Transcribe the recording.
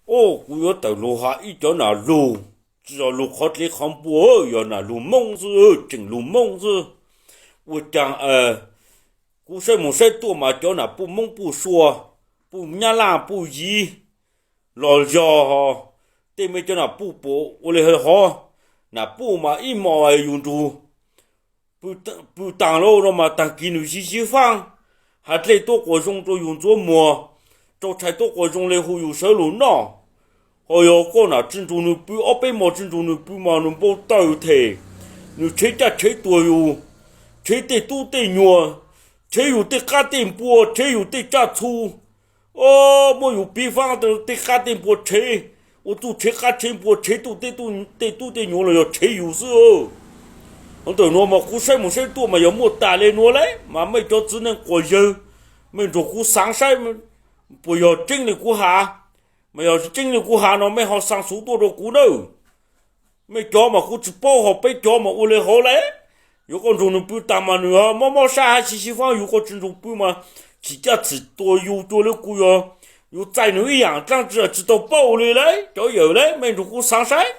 Kuv yuav tawm lug has ib cov nam lug, tsi yog lug qhov dlev qhov npua, yog nam lug Moob xwb, tseem lug Moob xwb. Ua caag kuv saib moog saib tuaj mas cov nam puj Moob puj Sua, puj Nyab Laj puj Yiv los yog tej me cov nam puj puas ua le hov, nam puj mas ib mos yus nrug pw taag lawm no mas taag kis nws sib sib faab, has dlej tuab quas zoo rua yus ntxuav muag, rau tshais tuab quas zoo le hu yus sawv lug noj. Ho yog koj nam tsi nrug nws pw ob peb mos tsi nrug nws pw mas nws npau taws them, nws tshev caj tshev tuag yus, tshev tej tub tej nyuas, tshev yus tej qab tej npua, tshev yus tej tsaj txhu, muab yus piv faab tej qab tej npua tshev, ua txuj tshev qab tshev npua tshev tej tub tej nyuas los yog tshev yus xwb. Ntawm nuav mas kuv saib moog saib tuaj mas yog muaj tas le nuav le mas mej cov txiv neej quas yawg, mej nrug kuv xaav saib puas yog tseeb le kuv has. Mas yog tseeb le kuv has no mej ho xaa xuv tuaj rua kuv nawb. Mej cov mas kuv tsi paub, ho peb cov mas ua le hov le. Yog koj nrug nws pw taag mas nws mob mob sab hab sib sib faab, yog koj tsi nrug pw mas tsim caj tsim tuag yus cuag le kuv, yus txais nws ib yaam dlaab tsi tsi tau paub le le. Cov yawm le, mej nrug kuv xaav saib.